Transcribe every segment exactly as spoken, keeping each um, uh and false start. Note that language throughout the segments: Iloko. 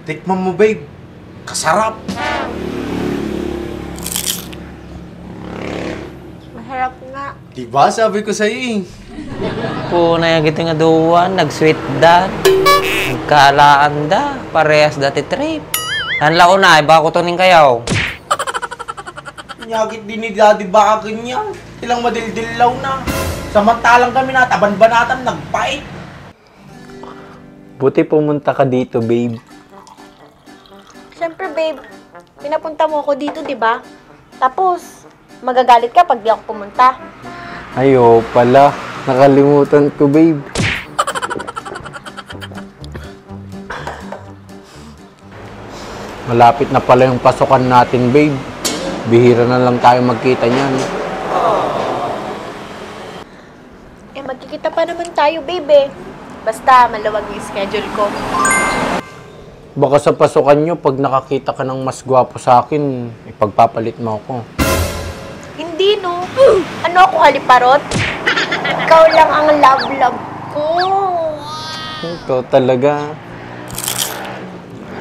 Tikman mo, babe. Kasarap. Masarap nga. Diba? Sabi ko sa'yo eh. Kunay agito nga duwa, nag-sweet da. Nagkalaan da. Parehas da ti trip. Ang launa, ay bako tuning kayaw. Nyagit din ni Daddy Baka ganyan. Silang madildilaw na. Samantalang kami natabanbanatan, nagpait. Buti pumunta ka dito, babe. Siyempre, babe. Pinapunta mo ako dito, di ba? Tapos, magagalit ka pag di ako pumunta. Ayo pala. Nakalimutan ko, babe. Malapit na pala yung pasukan natin, babe. Bihira na lang tayo magkita niyan. Eh, magkikita pa naman tayo, babe, eh. Basta, maluwag yung schedule ko. Baka sa pasukan nyo, pag nakakita ka ng mas gwapo sa akin, ipagpapalit mo ako. Hindi, no? Ano ako, haliparot? Ikaw lang ang love-love ko. Ikaw talaga.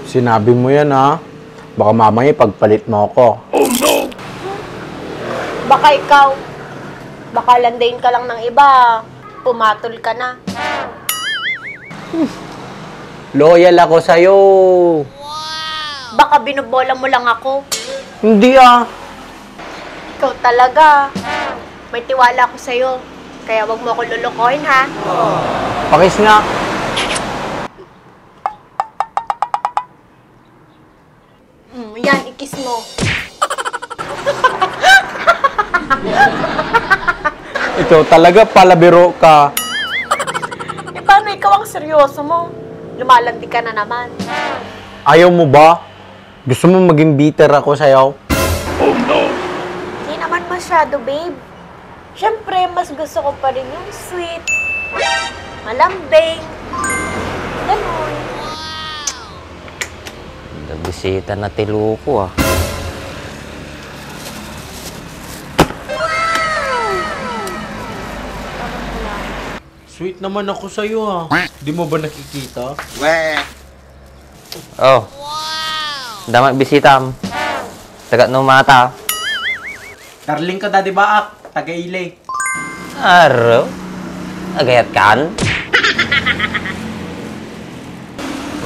Sinabi mo yan, ha? Baka mamaya ipagpalit mo ako. Baka ikaw. Baka landain ka lang ng iba. Pumatol ka na. Loyal ako sa'yo. Baka binobola mo lang ako. Hindi, ah. Ikaw talaga. May tiwala ako sa'yo. Kaya wag mo ako lolokohin, ha? Pakis nga. Mm, yan, ikis mo. Ikaw talaga, palabiro ka. Eh, paano ikaw ang seryoso mo? Lumalandi ka na naman. Ayaw mo ba? Gusto mo maging bitter ako sa'yo? Hindi naman masyado, babe. Siyempre, mas gusto ko pa rin yung sweet, malambing, ganun. Nagbisita na ti Luko, ah. Sweet naman ako sa'yo, ah. Di mo ba nakikita? Oh. Dama bisitam. Taga numata. Darling ko, Daddy Baak. Taga Ile. Aro? Agayat kan?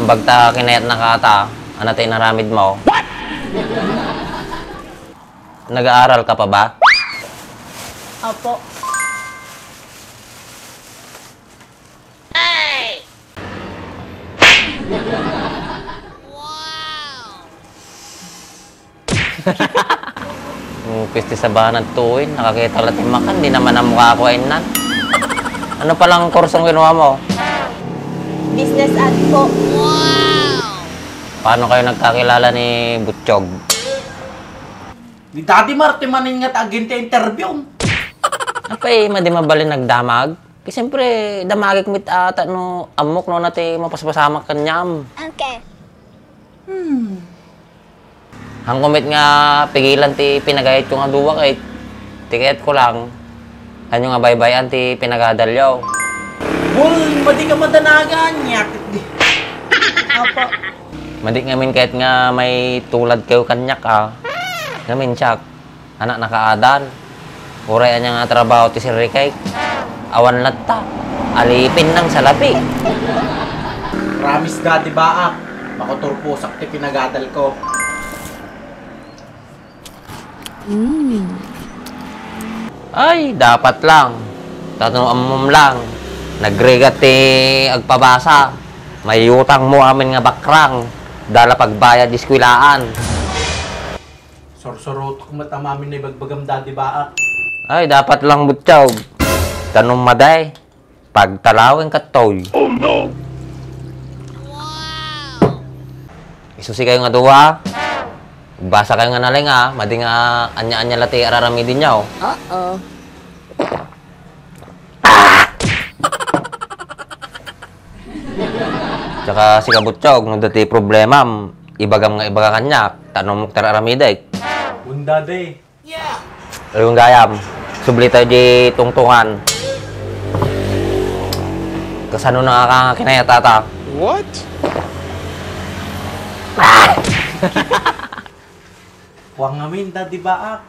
Bagta kinayat na kata, ano tayo naramid mo? Nag-aaral ka pa ba? Opo. Wow! Pisti sa banad tuwin, nakakita la ti makan, di naman ang mukha ko ay nan. Ano palang kursong ginawa mo? Business ad po. Wow! Paano kayo nagkakilala ni Butchog? Ni Daddy Marty manin nga tagin ti interview. Apay, madi mabalin nagdamag? Kay siyempre, damagik met ata no ammok no nati mapaspasamak kaniam. Okay. Hmm. Hangko met nga pigilan ti pinagayatyo nga dua kay ti kayatko lang, hanyo nga baybay-an ti pinagadalyo. Bul, madi ka madanagan, nyakit di. Apa? Madi ngamin kayat nga may tulad kayo kaniak, ah. Ngamin siak. Anak nakaadan. Uray ania nga trabaho ti sirrikek. Awan latta. Alipin nang salapi. Promise, Daddy Baak. Makuturposak ti pinagadal ko. Mm. Ay, dapat lang. Tano ammom lang. Nagrigat ti agpabasa. May utang mo amin nga bakrang. Dala pagbayad di eskwelaan. Sursurutok met a mamin no ibagbagam, Daddy Baak. Ay, dapat lang butyaw. Tanong maday, pagtalawin katoy. Oh, no! Isusi kayo nga dua. Basa kayo nga naling, ah. Madi nga anya-anya la ti araramidin niya, oh. Uh-oh. Tsaka si Kabutsaw, no dati problemam, ibagam nga ibaga kaniak, ta no muktar aramidek. Unda, de. Ayun, gayam. Subli tayo di tungtungan. Kasano na nga kinaya tata? What? Kuan ngamin, Daddy Baak.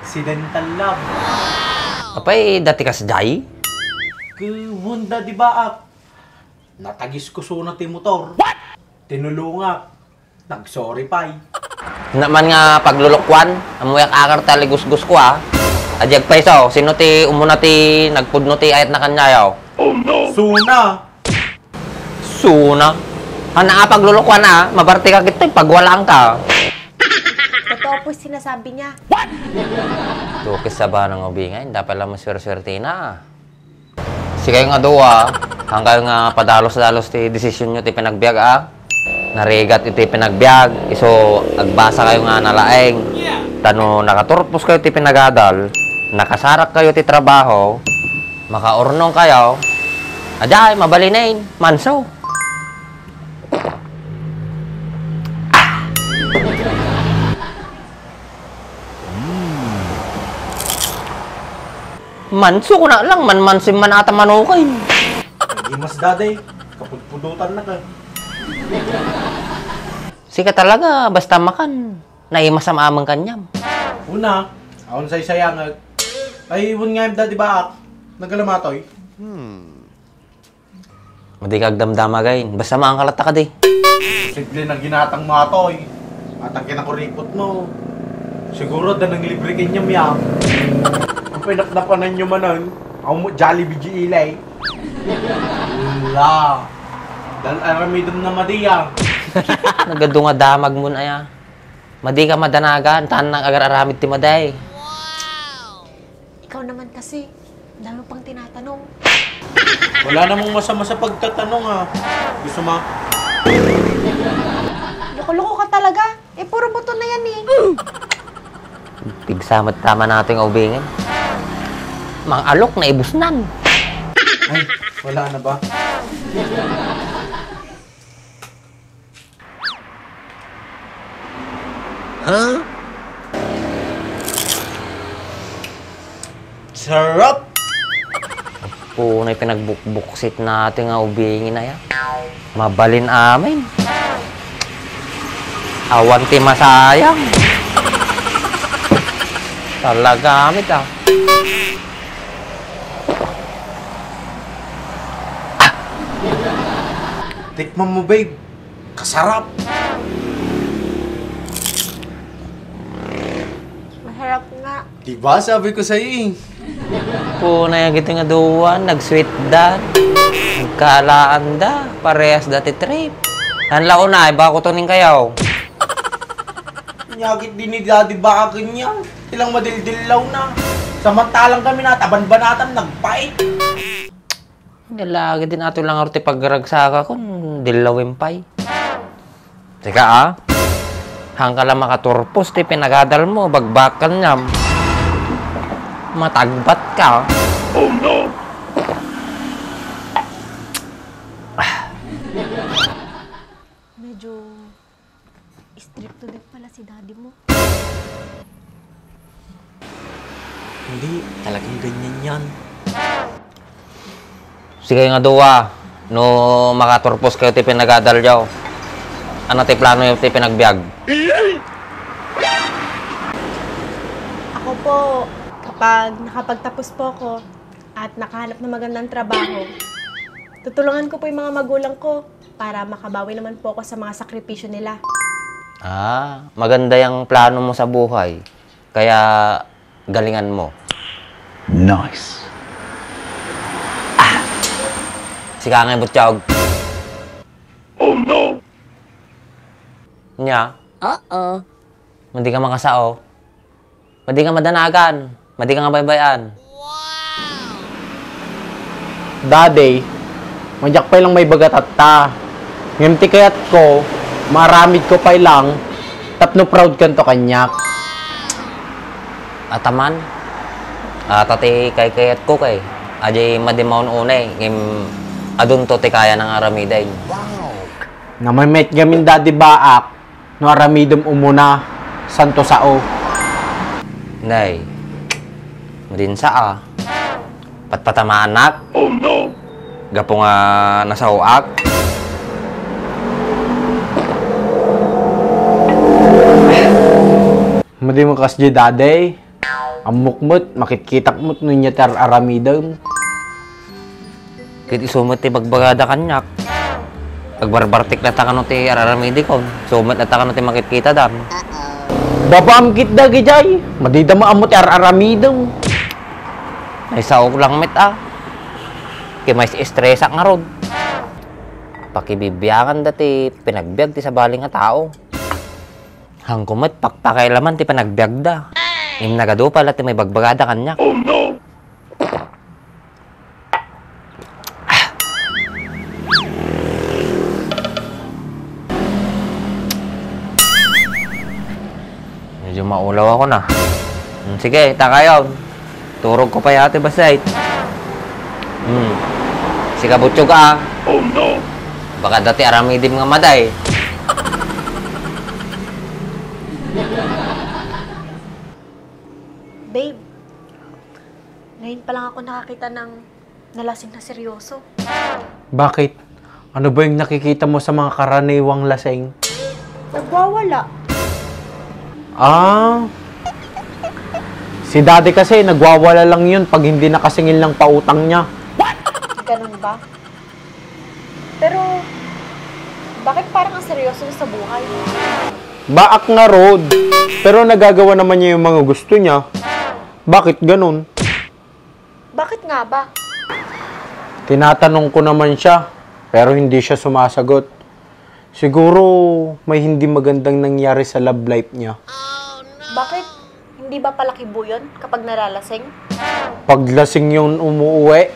Accidental love. Apay, dati kasdiay? Kuan, Daddy Baak. Natagis ko suna ti motor. What? Tinulongak. Nag-sorry pay. Naman nga paglulukuan, ammoyak akar ta ligusgos ko, ah. Adiak pay so, sino ti umuna ti nagpudno ti ayat na kaniayo? Oh, no! Suna! Suna? Haan a paglulukuan, ah. Mabarti ka kitaen, pagwalaang ka. Totoo po sinasabi niya. What? Tukis sa banang ubingay, dapat lang maswersuertina, ah. Sikayo nga dua, haan kayo nga padalus-dalus ti desisyonyo ti panagbiag, a? Narigat iti panagbiag, isu agbasa kayo nga nalaeng. Ta no nakaturpos kayo ti panagadal, nakasarak kayo ti trabaho, makaurnong kayo, adiay, mabalinen, manso. Manso, kuna lang, manmansim man ata manokay. Naimas, Daddy. Kapudpudotan na ka. Sika talaga, basta makan, naimasam amin kaniam. Kuna, awan say sayangag. Ay, wen nga, Daddy Baak. Nagalamatoy. Madi ka agdamdama, gain. Basta maangkalat ta kadi. Simple na ginatang mo, atoy. Atang kinakuripot mo. Siguro, da nang libre kanyam, ya. Ang pinaknapanan nyo manan, ang mo, Jollibee G L A. Wala. Dal aramidem na madi, ya. Nagadu nga damag mo na, ya. Madi ka madanagan, tan nang agar-aramid ti maday. Ikaw naman kasi, dami pang tinatanong. Wala namang masama sa pagtatanong, ah. Gusto ma- Loko-loko ka talaga. Eh, puro buto na yan eh. Pigsamat tama natin nga ubingin. Mang alok na ibusnan. Ay, wala na ba? Huh? Sarap! Punay pinagbukbuksit natin nga ubingin na yan. Mabalin amin. Awan ti masayang. Talaga amit, ah. Tikman mo, babe. Kasarap. Masarap nga. Diba, sabi ko sa'yo eh. Punay agiti nga duan, nag-sweet da. Nagkalaan da, parehas da ti trip. Haan la una, ay baka kutunin kayo. Nyakit din ni Daddy baka ganyan. Ilang madildilaw na. Samantalang kami natabanbanatan, nagpait. Nalagi din ato lang ti pagragsakan, dillawen pay. Teka, ah. Hangka lang makaturpos ti pinagadal mo, bagbakan niyam. Matagbat ka. Oh, no! Medyo Istrikto din pala si daddy mo. Hindi, talagang ganyan yan. Sige nga duwa, no makaturpos kayo ti pinagadalyaw, ano ti plano yo ti pinagbiag? Ako po, kapag nakapagtapos po ako at nakahanap ng magandang trabaho, tutulungan ko po yung mga magulang ko para makabawi naman po ako sa mga sakripisyo nila. Ah, maganda yung plano mo sa buhay. Kaya galingan mo. Nice. Ah! Sika nga ibutyog. Oh no! Nya? Oo. Hindi ka makasao. Madi nga madanagan, madi nga baybay-an. Daddy, madiak pay lang maibaga tatta. Ngem ti kayatko, maaramidko pay lang tapno proud kanto kaniak. Ataman, ata ti kaykayatko kay, adiay madi maun-unay, ngem adunto ti kayana nga aramiden. Namay met ngamin, Daddy Baak. No aramidem umuna, santo sao. Nay, madin sa a. Patpatamaanak. Oh no! Gapu nga nasaoak. Di mo kas di dadi. Ammok met, makitkitak met no nia ti ar-aramidem. Ket isu met ti bagbagada kaniak. Agbarbartik latta kano ti ar-aramidikon. Isu met latta kano ti makitkitadan. Babaam ketdi dagijay. Madida maammo ti ar-aramidem. Naisaok lang met a. Ket mais-estresak ngarud. Pakibibianganda ti panagbiag ti sabali nga tao. Hanko met pakpakailaman ti panagbiagda. Ngem nagadu pay la ti maibagbagada kaniak. Medyo maulaw ako na. Hmm, sige, takayon. Turog ko pa yati basay. Hmm. Sika butchog a. Oh no! Baka dati aramidim nga maday. Babe, ngayon pa lang ako nakakita ng nalasing na seryoso. Bakit? Ano ba yung nakikita mo sa mga karaniwang lasing? Nagwawala. Ah. Si daddy kasi nagwawala lang yun pag hindi nakasingil ng pautang niya. Ganun ba? Pero, bakit parang ang seryoso niya sa buhay? Baak nga road, pero nagagawa naman niya yung mga gusto niya. Bakit ganun? Bakit nga ba? Tinatanong ko naman siya, pero hindi siya sumasagot. Siguro may hindi magandang nangyari sa love life niya. Bakit? Hindi ba palakibo yun kapag nalalasing? Paglasing yung umuuwi,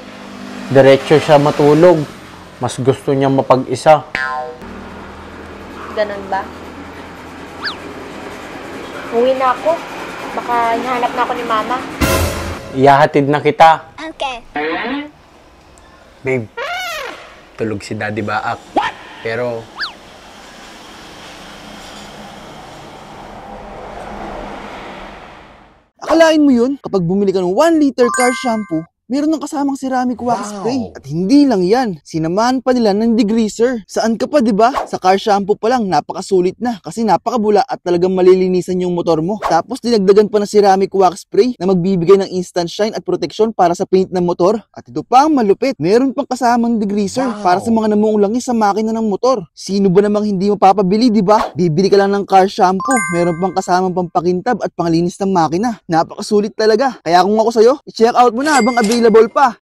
diretso siya matulog. Mas gusto niya mapag-isa. Ganun ba? Uwi na ako. Baka hinahanap na ako ni Mama. Iyahatid na kita. Okay. Babe, tulog si Daddy Baak. Pero, akalain mo yun? Kapag bumili ka ng one liter car shampoo, meron ng kasamang ceramic wax spray. At hindi lang yan, sinamahan pa nila ng degreaser. Saan ka pa, di ba? Sa car shampoo pa lang, napakasulit na kasi napakabula at talagang malilinisan yung motor mo. Tapos dinagdagan pa ng ceramic wax spray na magbibigay ng instant shine at proteksyon para sa paint ng motor. At ito pa ang malupit, meron pang kasamang degreaser para sa mga namumulangis sa makina ng motor. Sino ba namang hindi mapapabili, di ba? Bibili ka lang ng car shampoo, meron pang kasamang pampakintab at panglinis ng makina. Napakasulit talaga. Kaya kung ako sa'yo, i-check out mo na habang available pa.